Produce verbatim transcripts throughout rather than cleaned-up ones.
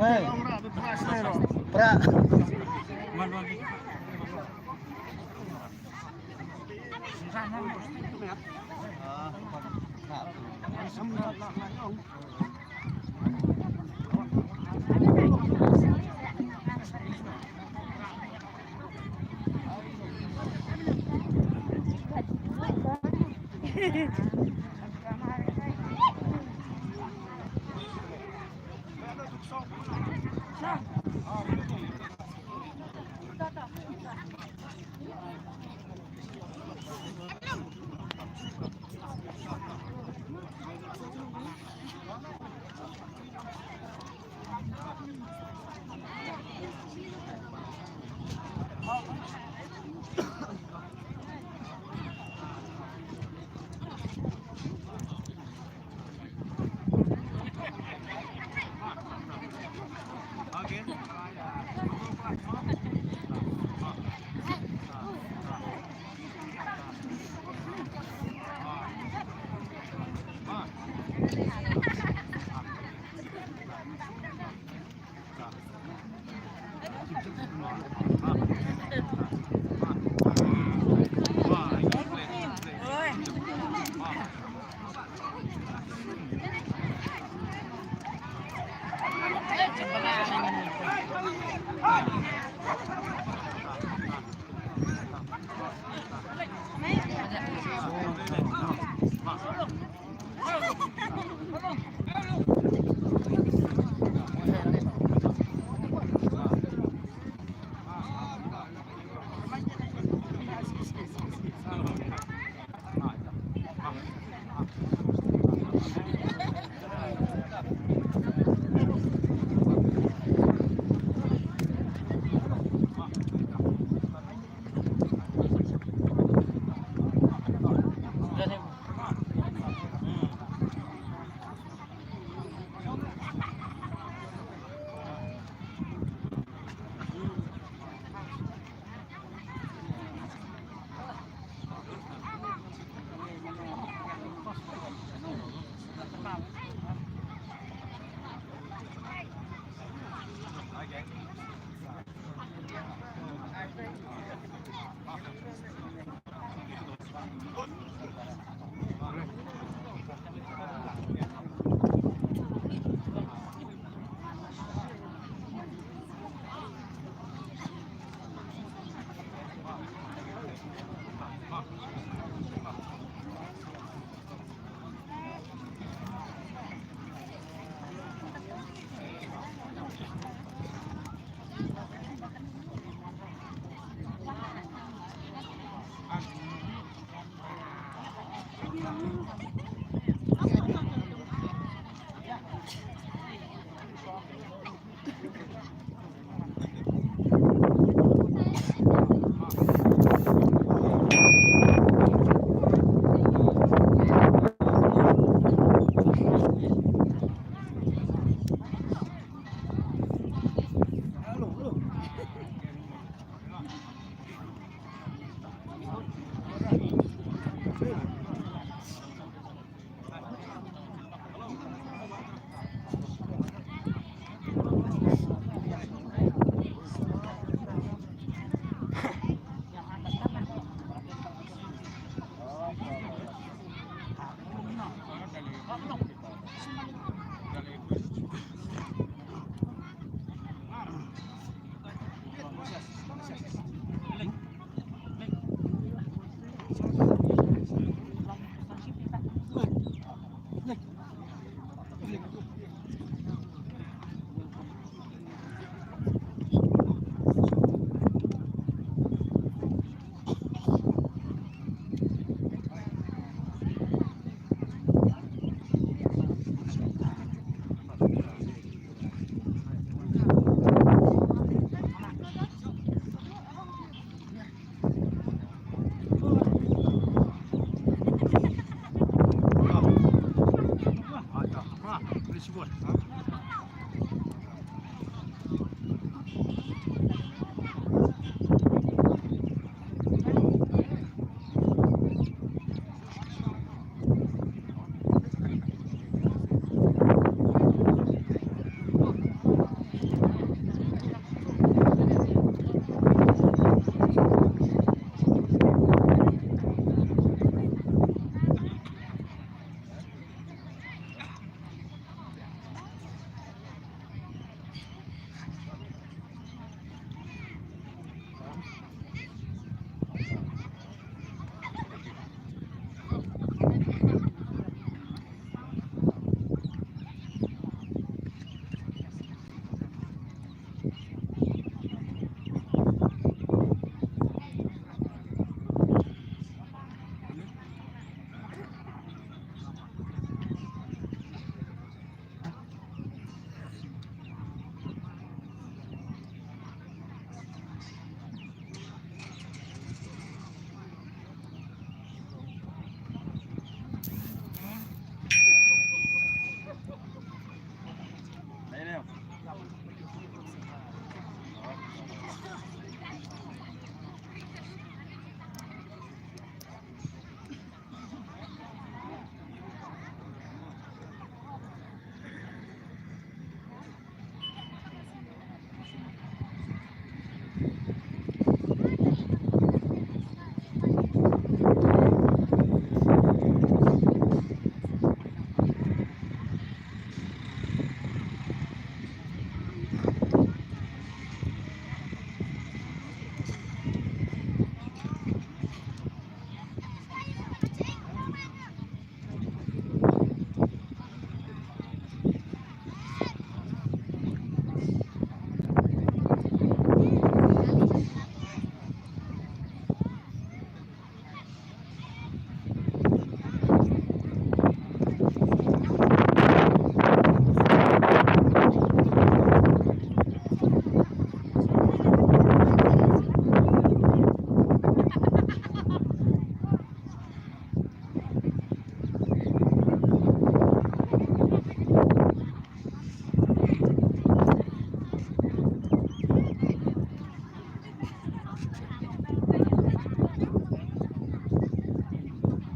Hey. Pra.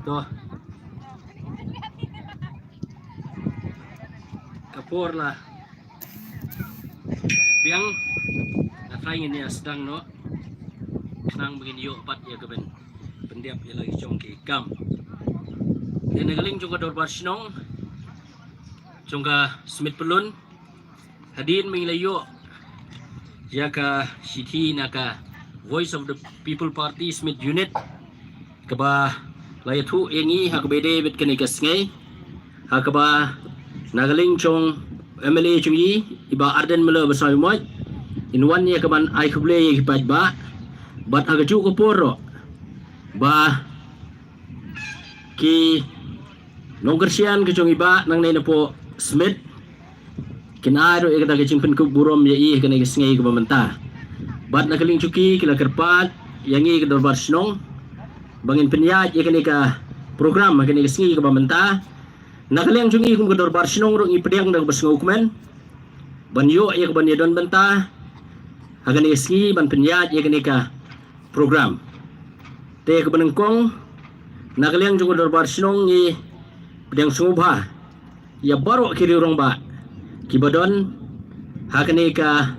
To. Ka por la biang, nga trai ngin ïa sdang noh. Khnang ba ngin ïoh pat ïa ka ban pyndep ïa la ki jong ki kam. Te na ka liang jong ka dorbar shnong jong ka Smit Pyllun, hadien ba ngi la ïoh ïa ka shithi na ka Voice of the People Party Smit Unit, kaba la ïathuh ïa ngi ha kaba ïadei bad kane ka sngi, ha kaba na ka liang jong u M L A jong ngi, i Bah Ardent Miller Basaiawmoit, in wan ïa ka ban ai khublei ïa ki paidbah, bad ha kajuh ka por ruh ba ki nongkyrshan ka jong i Bah nangne napoh Smit kin ai ruh ïa kata ka jingpynkup burom ïa i ha kane ka sngi kaba mynta. Bad na ka liang jong ki, ki la kyrpad ïa ngi ka dorbar shnong ba ngin pynïaid ïa kane ka program ha kane ka sngi kaba mynta. Na ka liang jong ngi kum ka dorbar shnong ruh ngi pdiang da kaba sngewkmen ban ïoh ïa ka ban ïadon bynta ha kane ka sngi ban pynïaid ïa kane ka program. Te kaba nyngkong, na ka liang jong ka dorbar shnong ngi pdiang sngewbha ïa baroh ki riew rangbah kiba don ha kane ka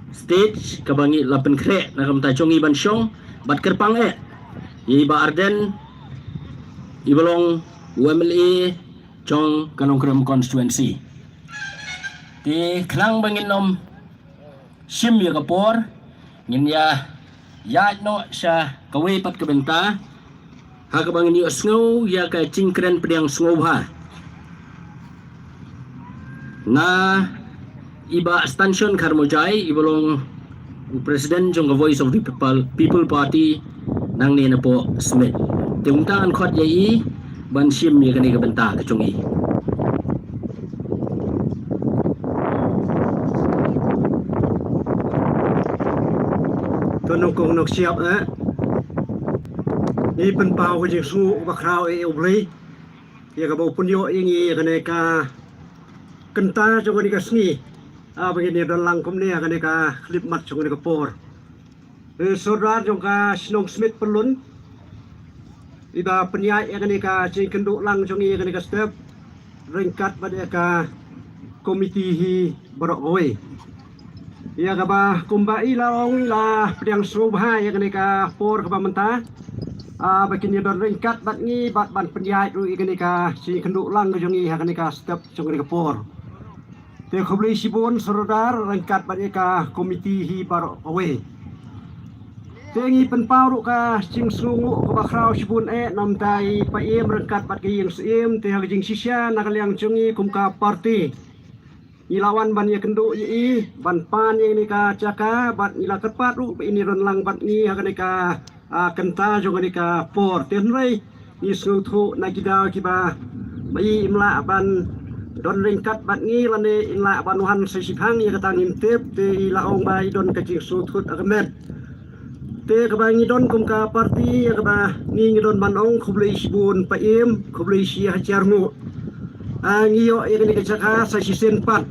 stage kaba ngi la pynkhreh na ka bynta jong ngi ban shong, bad kyrpang eh ïa i Bah Ardent, iba long u M L A jong ka Nongkrem constituency. Te khnang ba ngin ym shim ïa ka por, ngin ïa ïaid noh sha kawei pat ka bynta ha kaba ngin ïohsngew ïa ka jingkren pdiang sngewbha na i Bah Stanshon Kharmojai, iba long u president jong ka Voice of the People, People Party nangne napoh Smit. Te mynta ngan khot ïa i ban shim ïa kane ka bynta ka jong i. To nyngkong nyngshap eh, ngi pynpaw ka jingsngewnguh kaba khraw ïa U Blei ïa kaba u pynïoh ïa ngi ïa kane ka kynta jong kane ka sngi, ah, ba ngin ïa don lang kumne ha kane ka khyllipmat jong kane ka por. Eh, Sordar jong ka shnong Smit Pyllun, iba pynïaid ïa kane ka jingkynduh lang jong ngi ha kane ka step, ryngkat bad ïa ka komiti hi baroh kawei. Ïa kaba kumba i la ong, i la pdiang sngewbha ïa kane ka por kaba mynta, ah, ba kin ïa don ryngkat bad ngi bad ban pynïaid ruh ïa kane ka jingkynduh lang ka jong ngi ha kane ka step jong kane ka por. Te khublei shibun Sordar ryngkat bad ïa ka komiti hi baroh kawei. Te ngi pynpaw ruh ka jingsngewnguh kaba khraw shibun eh namar i Paiem ryngkat bad ka Ïing Syiem, te ha ka jingshisha na ka liang jong ngi kum ka parti, ngi la wan ban ïakynduh ïa i ban pan ïa kane ka jaka bad ngi la kyrpad ruh ba in ïa don lang bad ngi ha kane ka, ah, kynta jong kane ka por. Te hynrei ngi sngewthuh na ki daw kiba, ba i im lah ban don ryngkat bad ngi lane im lah ban wan sa shiphang ïa kata ngim tip, te i la ong ba i don ka jingsngewthuh ha ka met. Te kaba ngi don kum ka parti, ïa kaba ngi ngi don ban ong khublei shibun Paiem, khublei shi hajar nguh. Ah, ngi ïoh ïa kane ka jaka sa shisien pat.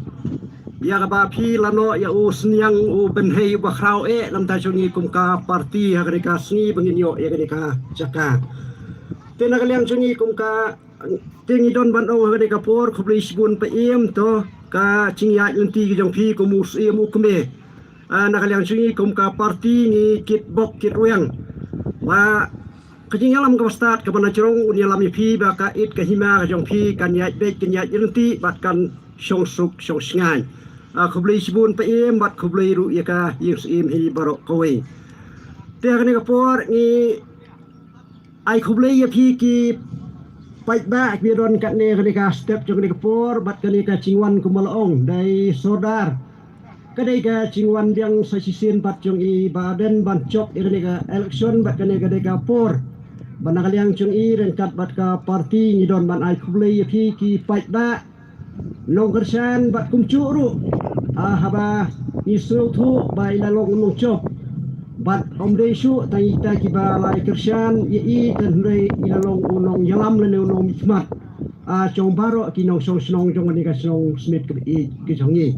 Ïa kaba phi la noh ïa u sniang u bynhei uba khraw eh namar jong ngi kum ka parti ha kane ka sngi ba ngin ïoh ïa kane ka jaka. Te na ka liang jong ngi kum ka, te ngi don ban ong ha kane ka por khublei shibun Paiem, to ka jingïaid lynti ka jong phi kum u Syiem u kmie. Ah, na ka liang jong ngi kum ka parti ngi kit bok kit rwiang ba ka jingïalam kaba stad kaba na jrong un ïalam ïa phi ba ka it ka hima ka jong phi kan ïaid beit kan ïaid ryntih bad kan shong suk shong shngaiñ. Ah, khublei shibun Paiem bad khublei ruh ïa ka Ïing Syiem hi baroh kawei. Te ha kane ka por ngi ai khublei ïa phi ki paidbah kiba don katne kane ka step jong kane ka por bad kane ka jingwan kumba la ong da i Sordar. Ka dei ka jingwan biang sa shisien pat jong i Bah Ardent ban jop ïa kane ka election bad kane ka dei ka por ba na ka liang jong i ryngkat bad ka parti ngi don ban ai khublei ïa phi ki paidbah nongkyrshan bad kumjuh ruh, ah, haba ngi sngewthuh ba i la long u nongjop bad ym dei shuh tang ïa kita kiba la ïa kyrshan ïa i, te hynrei i la long u nongïalam lane u nongmihkhmat, ah, jong baroh ki nongshong shnong jong kane ka shnong Smit kaba ïeit ka jong ngi.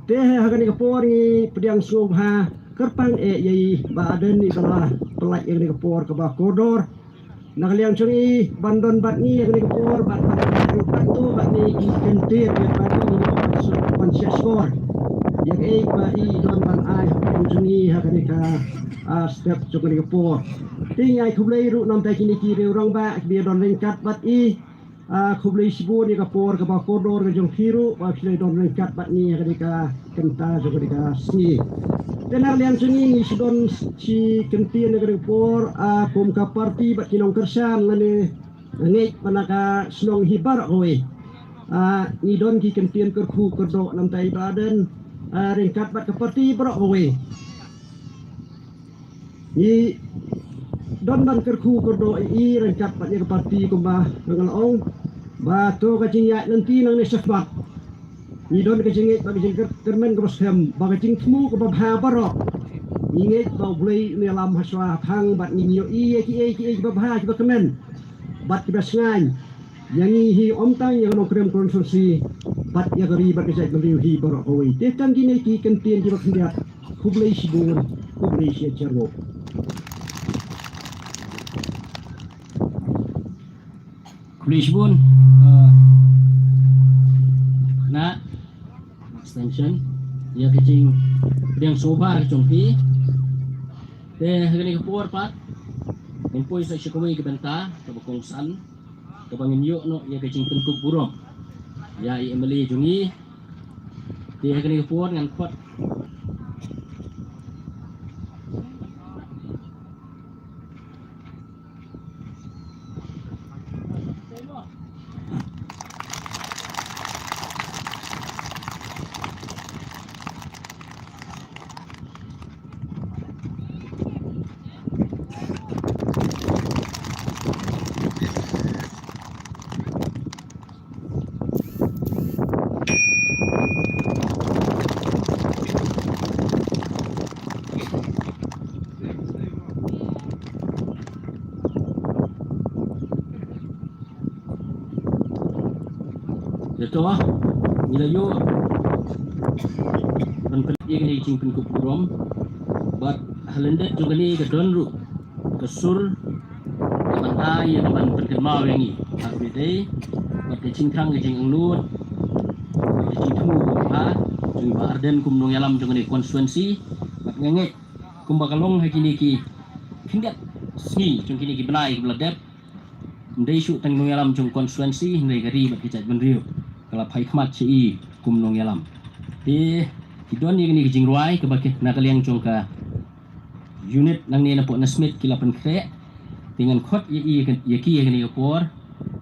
Te ha kane ka por ngi pdiang sngewbha kyrpang eh ïa i Bah Ardent iba la pynlait ïa kane ka por kaba kordor. Na ka liang jong i ban don bad ngi ha kane ka por bad ban ruh bad to bad ngi ki kyntien ïa ba ngi ban shah shkor ïa kaei ba i don ban ai ha ka jong ngi ha kane ka, ah, step jong kane ka por. Te ngi ai khublei ruh namar kine ki riew rangbah kiba don ryngkat bad i. Ah, khublei shibun ïa ka por kaba kordor ka jong phi ruh ba phi la don ryngkat bad ngi ha kane ka kynta jong kane ka sngi. Te na ka liang jong ngi ngi shu don shi kyntien ha kane ka por, ah, kum ka parti bad ki nongkyrshan lane ngeit ba na ka shnong hi baroh kawei, ah, ngi don ki kyntien kyrkhu kyrdoh namar i Bah Ardent, ah, ryngkat bad ka parti baroh kawei. Ngi don ban kyrkhu kyrdoh ïa i ryngkat bad ïa ka parti kumba nga la ong ba to ka jingïaid lynti nangne shakhmat. Ngi don ka jingngeit bad ka jingkyrmen kaba skhem ba ka jingthmu kaba bha baroh. Ngi ngeit ba U Blei un ïalam ha shuwa ha thang bad ngin ïohi ïa kiei kiei kiba bha kiba kmen bad kiba shngaiñ ïa ngi hi, ym tang ïa ka Nongkrem Constituency bad ïa ka ri bad ka jaitbynriew hi baroh kawei. Te tang kine ki kyntien kiba khyndiat. Khublei shibun, khublei shi hajar nguh. Khublei shibun, eh, khynnah extension ïa ka jingpdiang sngewbha ka jong phi. Te ha kane ka por pat ngin poi sa sha kawei ka bynta kaba kongsan, kaba ngin ïoh noh ïa ka jingpynkup burom ïa i M L A jong ngi. Te ha kane ka por ngan khot Ïa to, Ngi la ïoh ban pynlong ïa kane ka jingpynkup burom bad ha lyndet jong kane ka don ruh ka sur ban ai ïa ka ban pynkynmaw ïa ngi ha kaba ïadei bad ka jingthrang ka jingangnud bad ka jingthmu kaba bha jong i Bah Ardent kum nongïalam jong kane ka constituency. Bad nga ngeit kumba ka long ha kine ki khyndiat sngi jong kine ki bnai kiba la dep, ym dei shuh tang nongïalam jong constituency hynrei ka ri bad ka jaitbynriew ka la phai khmat sha i kum nongïalam. Te ki don ïa kine ki jingrwai kaba ki na ka liang jong ka unit nangne na Port Nasmit ki la pynkhreh. Te ngan khot ïa i ïa ki ïa kane ka por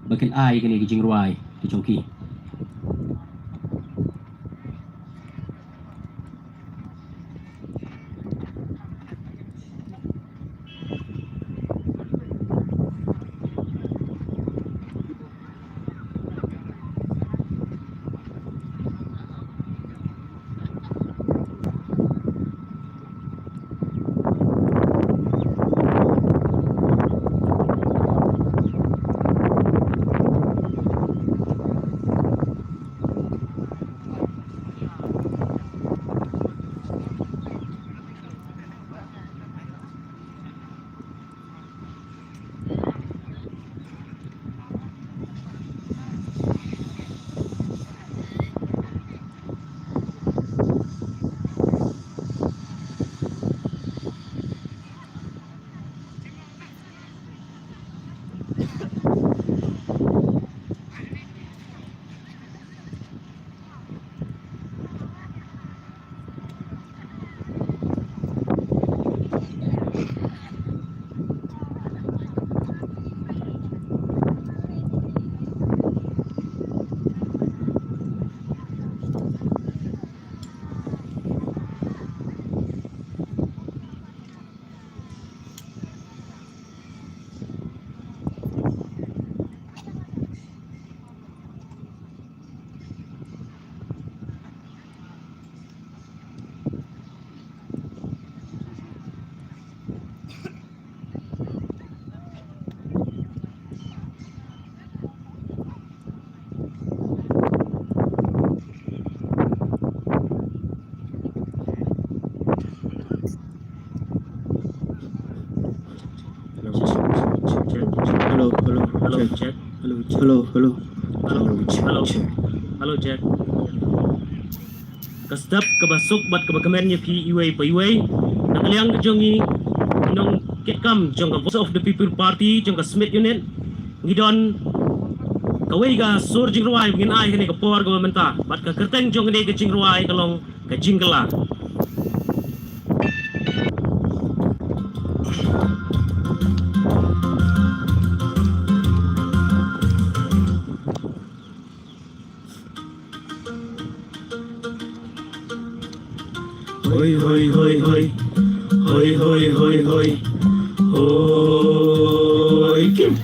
ba kin ai ïa kine ki jingrwai ki jong ki. Hello, hello, hello, check. Hello, hello, check. Hello, hello, hello, check. Ka step kaba suk bad kaba kmen ïa phi iwei pa iwei. Na ka liang ka jong ngi, nongkitkam jong ka Voice of the People Party jong ka Smit Unit, ngi don kawei ka sur jingrwai ba ngin ai kane ka por kaba mynta bad ka kyrteng jong kane ka jingrwai ka long ka jingkylla. Hoi, hoi, hoi, hoi. Hoi, hoi, hoi, hoi. Hoi, kim.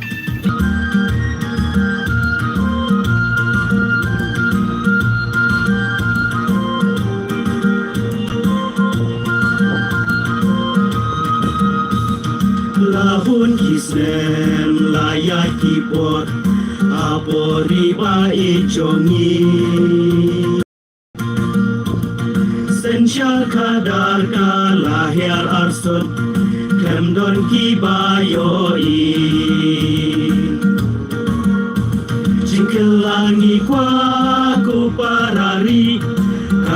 La hun ki snem la ïa ki por, ha por i ba i jong ngi. Synshar khadar ka la hiar arsut, khlem don ki ba ïohi. Jingkylla ngi kwah ko para ri,